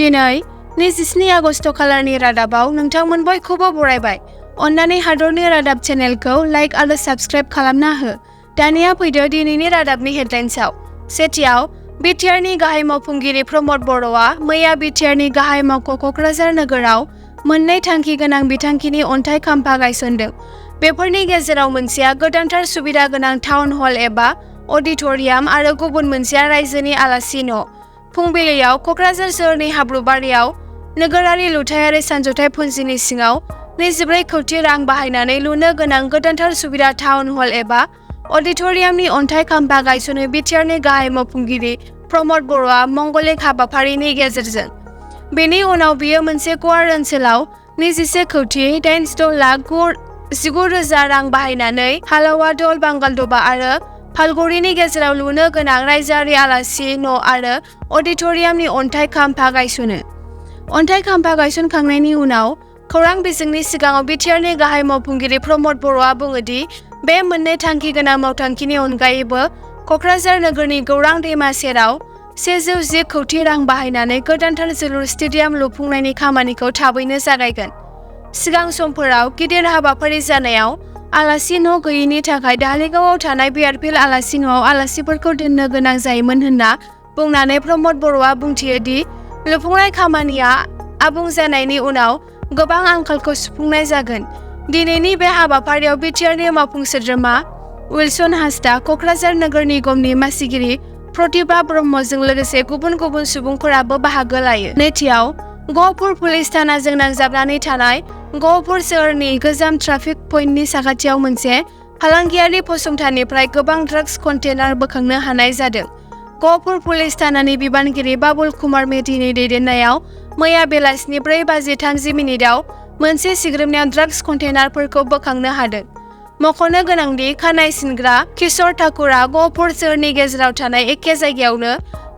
दिनै 27 आगस्ट खालारनि रादाबाव नोंथांमोन बयखौबो बरायबाय। अन्नानै हादरनि रादाब चेनेलखौ लाइक आरो साबस्क्राइब खालामना हो। दानिया फैदो दिनैनि रादाबनि हेडलाइन्सआव। सेथियाव बिटिआरनि गाहाय मावफुंगिरि प्रमद बर'आ मैया बिटिआरनि गाहाय मावख' क'क्राझार नोगोराव मोननै थांखि गोनां बिथांखिनि अन्थाइ खाम्फा गायसनदों। बेफोरनि गेजेराव मोनसेया गोदानथार सुबिदा गोनां टाउन हल एबा अडिट'रियाम आरो गुबुन मोनसेया रायजोनि आलासि न'। फुंबिलियाव क'क्राझार सोहोरनि हाब्रुबारियाव नोगोरारि लुथायारि सानज'थाइ फुन्जिनि सिङाव 24 कौटि रां बाहायनानै लुनो गोनां गोदानथार सुबिदा टाउन हल एबा अडिट'रियामनि अन्थाइ खाम्फा गायसनो बिटिआरनि गाहाय मावफुंगिरि प्रमद बर'आ मंगलिक हाबाफारिनि गेजेरजों। बेनि उनाव बियो मोनसे गुवार ओनसोलाव 21 कौटि 86 लाख 19,000 रां बाहायनानै हालवा दल बांगालदबा आरो फालगुरिनि गेजेराव लुनो गोनां रायजोआरि आलासि न' आरो अडिट'रियामनि अन्थाइ खाम्फा गायसनो। अन्थाइ खाम्फा गायसनखांनायनि उनाव खौरां बिजोंनि सिगाङाव बिटिआरनि गाहाय मावफुंगिरि प्रमद बर'आ बुङोदि बे मोननै थांखि गोनां मावथांखिनि अनगायैबो क'क्राझार नोगोरनि गौरां दैमा सेराव 110 कौटि रां बाहायनानै गोदानथार जोलुर स्टेडियाम लुफुंनायनि खामानिखौ थाबैनो जागायगोन। सिगां समफोराव गिदिर हाबाफारि जानायाव आलासि न' गैयैनि थाखाय धालिगावआव थानाय बिआरपिएल आलासि न'आव आलासिफोरखौ दोननो गोनां जायोमोन होनना बुंनानै प्रमद बर'आ बुंथियो दि लुफुंनाय खामानिया आबुं जानायनि उनाव गोबां आंखालखौ सुफुंनाय जागोन। दिनैनि बे हाबाफारियाव बिटिआरनि मावफुं सोद्रोमा उइलसन हासदा, क'क्राझार नोगोर निगमनि मासिगिरि प्रतिभा ब्रह्मजों लोगोसे गुबुन गुबुन सुबुंफोराबो बाहागो लायो। नैथियाव गहपुर पुलिस थानाजों नांजाबनानै थानाय गहपुर सोहोरनि गोजाम ट्राफिक पइन्टनि साखाथियाव मोनसे फालांगियारि फसंथाननिफ्राय गोबां ड्राग्स कन्टेनार बोखांनो हानाय जादों। गहपुर पुलिस थानानि बिबानगिरि बाबुल कुमार मेधिनि दैदेननायाव मैया बेलासिनि 4:30 मोनसे सिग्रोमनायाव ड्राग्स कन्टेनारफोरखौ बोखांनो हादों। मख'नो गोनांदि खानाय सिनग्रा किशोर ठाकुरआ गहपुर सोहोरनि गेजेराव थानाय एखे जायगायावनो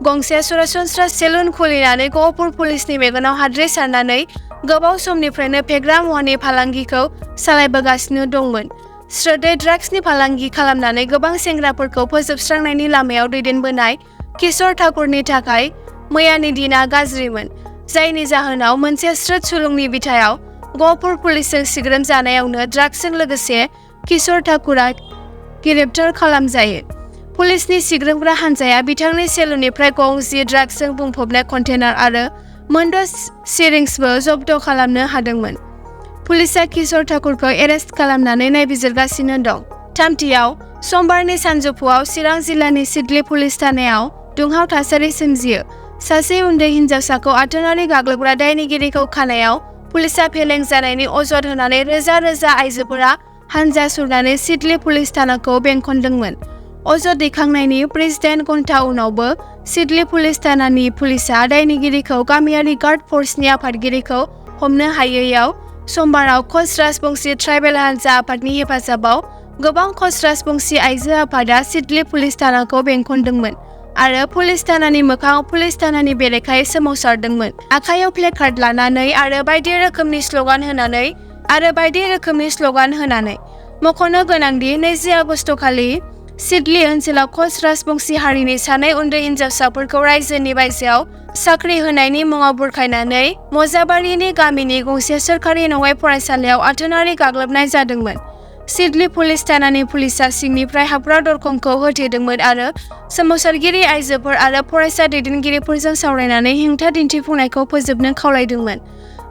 गंसे सरासनस्रा सेलुन खुलिनानै गहपुर पुलिसनि मेगनाव हाद्रि सारनानै गोबाव समनिफ्रायनो फेग्रा मुवानि फालांगिखौ सालायबोगासिनो दंमोन। स्रोदै ड्राग्सनि फालांगि खालामनानै गोबां सेंग्राफोरखौ फोजोबस्रांनायनि लामायाव दैदेनबोनाय किशोर ठाकुरनि थाखाय मैयानि दिना गाज्रिमोन, जायनि जाहोनाव मोनसे स्रोद सुलुंनि बिथायाव गहपुर पुलिसजों सिग्रोम जानायावनो ड्राग्सजों लोगोसे किशोर ठाकुरआ गिरेप्तार खालामजायो। पुलिसनि सिग्रोमग्रा हान्जाया बिथांनि सेलुननिफ्राय गं10 ड्राग्सजों बुंफबनाय कन्टेनार आरो मोनद' सिरिंजबो जब्द खालामनो हादोंमोन। पुलिसआ किशोर ठाकुरखौ एरेस्ट खालामनानै नायबिजिरगासिनो दं। थामथियाव समबारनि सानजौफुआव चिरां जिल्लानि सिडली पुलिस थानायाव दुंहाव थासारि सोमजियो। सासे उन्दै हिन्जावसाखौ आथोनारि गाग्लोबग्रा दायनिगिरिखौ खानायाव पुलिसआ फेलें जानायनि अजद होनानै रोजा रोजा आइजोफोरा हानजा सुरनानै सिडली पुलिस थानाखौ बेंखनदोंमोन। अजद दैखांनायनि 40 घन्टा उनावबो सिडली पुलिस थानानि पुलिसआ दायनिगिरिखौ गामियारि गार्ड फर्सनि आफादगिरिखौ हमनो हायैयाव समबाराव कच राजबंशी ट्राइबेल हानजा आफादनि हेफाजाबाव गोबां कच राजबंशी आइजो आफादा सिडली पुलिस थानाखौ बेंखनदोंमोन आरो पुलिस थानानि मोखाङाव पुलिस थानानि बेरेखायै सोमावसारदोंमोन। आखायाव प्लेकार्ड लानानै आरो बायदि रोखोमनि स्ल'गान होनानै। मख'नो गोनांदि 20 आगस्ट खालि सिडली ओनसोलाव कच राजबंशी हारिनि सानै उन्दै हिन्जावसाफोरखौ रायजोनि बायजोआव साख्रि होनायनि मुङाव बुरखायनानै मजाबारिनि गामिनि गंसे सोरखारि नङै फरायसालियाव आथोनारि गाग्लोबनाय जादोंमोन। सिडली पुलिस थानानि पुलिसआ सिंनिफ्राय हाबग्रा दरखंखौ होथेदोंमोन आरो सोमावसारगिरि आइजोफोर आरो फरायसा दैदेनगिरिफोरजों सावरायनानै हेंथा दिन्थिफुंनायखौ फोजोबनो खावलायदोंमोन।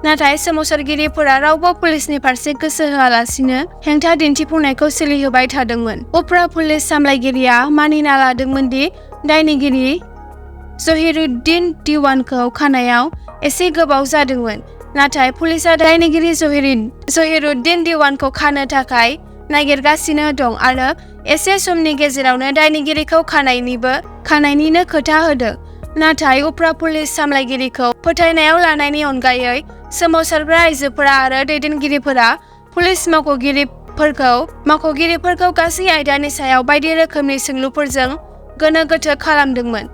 नाथाय सोमावसारगिरिफोरा रावबो पुलिसनि फारसे गोसो होआलासिनो हेंथा दिन्थिफुंनायखौ सोलिहोबाय थादोंमोन। उफ्रा पुलिस सामलायगिरिया मानिना लादोंमोन दि दायनिगिरि जहिरुद्दिन दिवानखौ खानायाव एसे गोबाव जादोंमोन, नाथाय पुलिसआ दायनिगिरि जहिरुद्दिन दिवानखौ खानो थाखाय नागिरगासिनो दं आरो एसे समनि गेजेरावनो दायनिगिरिखौ खानायनिनो खोथा होदों। नाथाय उफ्रा पुलिस सामलायगिरिखौ फोथायनायाव लानायनि अनगायै सोमावसारग्रा आइजोफोरा आरो दैदेनगिरिफोरा पुलिस मावख'गिरिफोरखौ गासै आयदानि सायाव बायदि रोखोमनि सोंलुफोरजों गोनो गोथो खालामदोंमोन।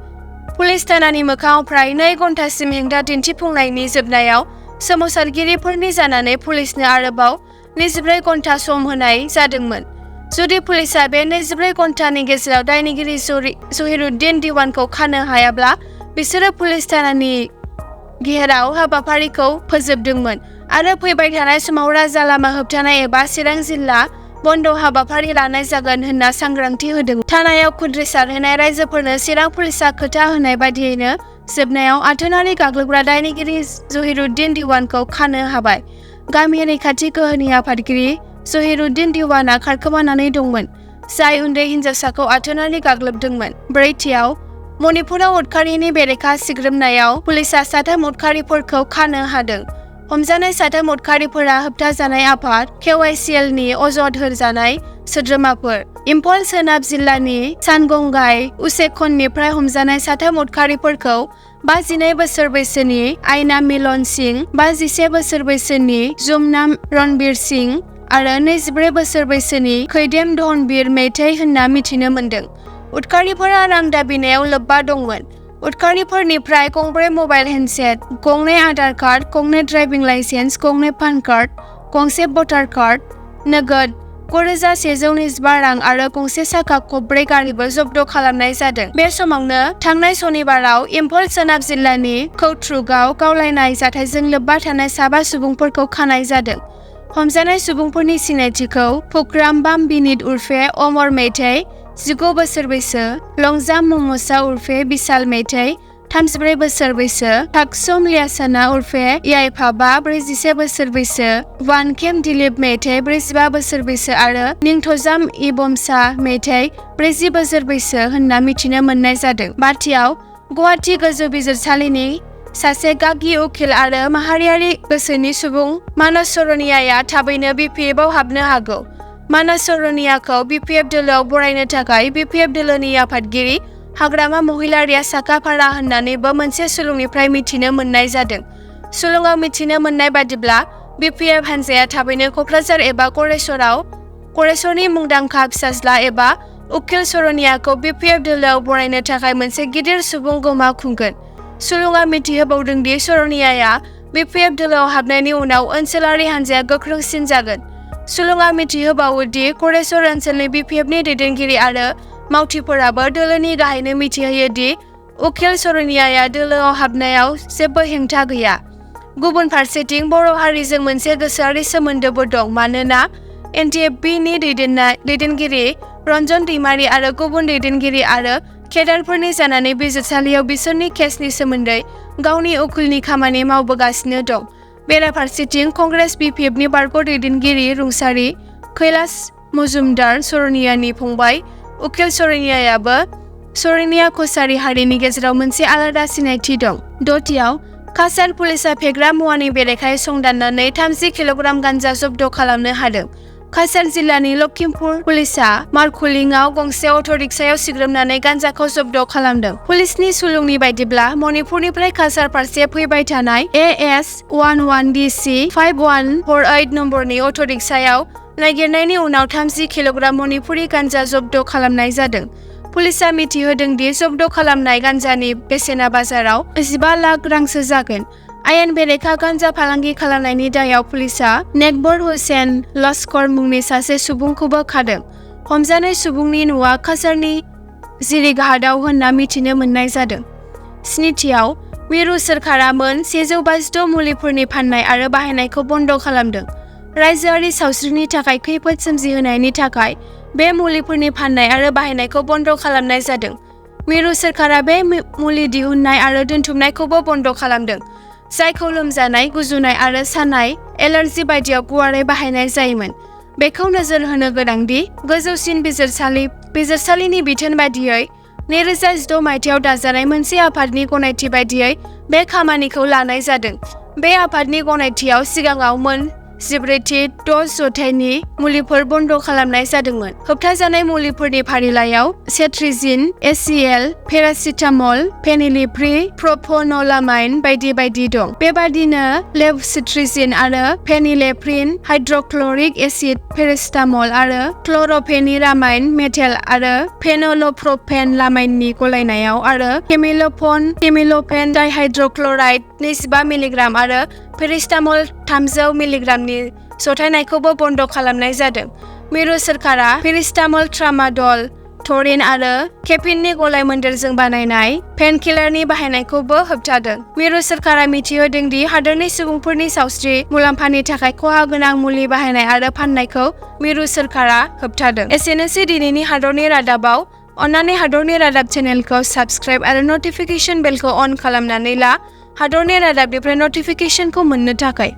पुलिस थानानि मोखाङाव फ्राय 2 घन्टासिम हेंथा दिन्थिफुंनायनि जोबनायाव सोमावसारगिरिफोरनि जानानै पुलिसनो आरोबाव 24 घन्टा सम होनाय जादोंमोन। जुदि पुलिसआ बे 24 घन्टानि गेजेराव दायनिगिरि जहिरुद्दिन दिवानखौ खानो हायाब्ला बिसोरो पुलिस थानानि घेराव हाबाफारिखौ फोजोबदोंमोन आरो फैबाय थानाय समाव राजा लामा होबथानाय एबा चिरां जिल्ला बन्द हाबाफारि लानाय जागोन होनना सांग्रांथि होदों। थानायाव खुद्रिसारहोनाय रायजोफोरनो चिरां पुलिसआ खोथा होनाय बादियैनो जोबनायाव आथोनारि गाग्लोबग्रा दायनिगिरि जहिरुद्दिन दिवानखौ खानो हाबाय। गामि रैखाथि गोहोनि आफादगिरि जहिरुद्दिन दिवाना खारखोमानानै दंमोन, जाय उन्दै हिनजावसाखौ आथोनारि गाग्लोबदोंमोन। ब्रैथियाव मणिपुराव उदखारिनि बेरेखा सिग्रोमनायाव पुलिसआ 3 उदखारिफोरखौ खानो हादों। हमजानाय 3 उदखारिफोरा होबथाजानाय आफाद KYCLनि अजद होजानाय सोद्रोमाफोर। इम्फल सोनाब जिल्लानि सानगंगाई उसेखननिफ्राय हमजानाय 3 उदखारिफोरखौ 52 बोसोर बैसोनि आइना मिलन सिंह, 51 बोसोर बैसोनि जुमनाम रणबीर सिंह आरो 24 बोसोर बैसोनि खैदेम धनबीर मेथै होनना मिथिनो मोन्दों। उदखारिफोरा रां दाबिनायाव लोब्बा दंमोन। उदखारिफोरनिफ्राय 2 mobile handset, 2 Aadhaar card, 2 driving licence, 2 PAN card, 1 voter card, नोगोद 9,125 रां आरो 1 साखा खबब्रै गारिबो जब्द खालामनाय जादों। बे समावनो थांनाय सनिबाराव इम्फल सोनाब जिल्लानि खौट्रुगाव गावलायनाय जाथायजों लोब्बा थानाय 7 सुबुंफोरखौ खानाय जादों। हमजानाय सुबुंफोरनि सिनायथिखौ फुकराम बिनित उर्फे अमर मेथै, 19 बोसोर बैसो, लंजाम ममसा उर्फे बिशाल मेथै, 34 बोसोर बैसो, थाकसुम लियासाना उर्फे याइफाबा, 41 बोसोर बैसो, वानखेम दिलीप मेथै, 45 बोसोर बैसो आरो निंथजाम इबमसा मेथै, 40 बोसोर बैसो होनना मिथिनो मोननाय जादों। बाथियाव गुवाहाटी गोजौ बिजिरसालिनि सासे गागि उकिल आरो माहारियारि गोसोनि सुबुं मानस सरनियाया थाबैनो BPF आव हाबनो हागौ। मानस सरनियाखौ BPF दोलोआव बरायनो थाखाय BPF दोलोनि आफादगिरि हाग्रामा महिलारिया साखाफारा होननानैबो मोनसे सुलुंनिफ्राय मिथिनो मोननाय जादों। सुलुङाव मिथिनो मोननाय बादिब्ला BPF हानजाया थाबैनो क'क्राझार एबा क'क्राझारनि मुंदांखा फिसाज्ला एबा उकिल सरनियाखौ BPF दोलोआव बरायनो थाखाय मोनसे गिदिर सुबुं गमा खुंगोन। सुलुङा मिथिहोबावदों दि सरनियाया BPF दोलोआव हाबनायनि उनाव ओनसोलारि हानजाया गोख्रोंसिन जागोन। सुलुङा मिथिहोबावो दि क'क्राझार ओनसोलनि BPFनि दैदेनगिरि आरो मावथिफोराबो दोलोनि गाहायनो मिथिहोयो दि उकिल सरनियाया दोलोआव हाबनायाव जेबो हेंथा गैया। गुबुन फारसेथिं बर' हारिजों मोनसे गोसोआरि सोमोन्दोबो दं, मानोना NTFB-नि दैदेनगिरि रन्जन दैमारि आरो गुबुन दैदेनगिरि आरो केडारफोरनि जानानै बिजिरसालियाव बिसोरनि केसनि सोमोन्दै गावनि उकिलनि खामानि मावबोगासिनो दं। बेराफारसेथिं कंग्रेस BPFनि बारग' दैदेनगिरि रुंसारि कैलाश मजुमदार सरनियानि फंबाय उकिल सरनियायाबो सरनिया कसारी हारिनि गेजेराव मोनसे आलादा सिनायथि दं। दथियाव काछार पुलिसआ फेग्रा मुवानि बेरेखायै संदाननानै 30 किल'ग्राम गान्जा जब्द खालामनो हादों। काछार जिल्लानि लखिमपुर पुलिसआ मारकुलिंआव गंसे अट'रिक्सायाव सिग्रोमनानै गान्जाखौ जब्द खालामदों। पुलिसनि सुलुंनि बायदिब्ला मणिपुरनिफ्राय काछार फारसे फैबाय थानाय AS11DC 5148 नम्बरनि अट'रिक्सायाव नागिरनायनि उनाव 30 किल'ग्राम मणिपुरी गान्जा जब्द खालामनाय जादों। पुलिसआ मिथिहोदों दि जब्द खालामनाय गान्जानि बेसेना बाजाराव 15 लाख रांसो जागोन। आयेन बेरेखा गान्जा फालांगि खालामनायनि दायाव पुलिसआ नेकबर हुसेन लस्कर मुंनि सासे सुबुंखौबो खादों। हमजानाय सुबुंनि न'आ काछारनि जिरिघाटआव होनना मिथिनो मोननाय जादों। स्निथियाव मिरु सोरखारा मोन 152 मुलिफोरनि फाननाय आरो बाहायनायखौ बन्द खालामदों। रायजोआरि सावस्रिनि थाखाय खैफोद सोमजिहोनायनि थाखाय बे मुलिफोरनि फाननाय आरो बाहायनायखौ बन्द खालामनाय जादों। मिरु सोरखारा बे मुलि दिहुननाय आरो दोनथुमनायखौबो बन्द खालामदों, जायखौ लोमजानाय, गुजुनाय आरो सानाय, एलार्जि बायदियाव गुवारै बाहायनाय जायोमोन। बेखौ नोजोर होनो गोनां दि गोजौसिन बिजिरसालिनि बिथोन बायदियै 2016 मायथाइयाव दाजानाय मोनसे आफादनि गनायथि बायदियै बे खामानिखौ लानाय जादों। बे आफादनि गनायथियाव सिगाङाव मोन 14थि ड'ज जथायनि मुलिफोर बन्द खालामनाय जादोंमोन। होबथाजानाय मुलिफोरनि फारिलाइयाव सेट्रिजिन, एसिएल, पेरासिटामल, फेनिलिप्रिल, प्र'फन'लामाइन बायदि बायदि दं। बेबादिनो लेव'सिट्रिजिन आरो फेनिलेफ्रिन, हाइड्र'क्ल'रिक एसिड, पेरासिटामल आरो क्ल'र'फेनिरामाइन मेटेल आरो फेनोलप्र'पेन लामाइननि गलायनायाव आरो केमिल'फेन डाइहाइड्र'क्ल'राइड 25 मिलिग्राम आरो पेरासिटामल 300 मिलिग्रामनि जथायनायखौबो बन्द खालामनाय जादों। मिरु सोरखारा पेरासिटामल, ट्रामाडल, थरिन आरो केफिननि गलायमोन्देरजों बानायनाय पेनकिलारनि बाहायनायखौबो होबथादों। मिरु सोरखारा मिथिहोदों दि हादोरनि सुबुंफोरनि सावस्रि मुलाम्फानि थाखाय खहा गोनां मुलि बाहायनाय आरो फाननायखौ मिरु सोरखारा होबथादों। एसेनोसै दिनैनि हादरनि रादाबाव। अन्नानै हादरनि रादाब चेनेलखौ साबस्क्राइब आरो नटिफिकेशन बेलखौ अन खालामनानै ला हादरनि रादाबनिफ्राय नटिफिकेशनखौ मोननो थाखाय।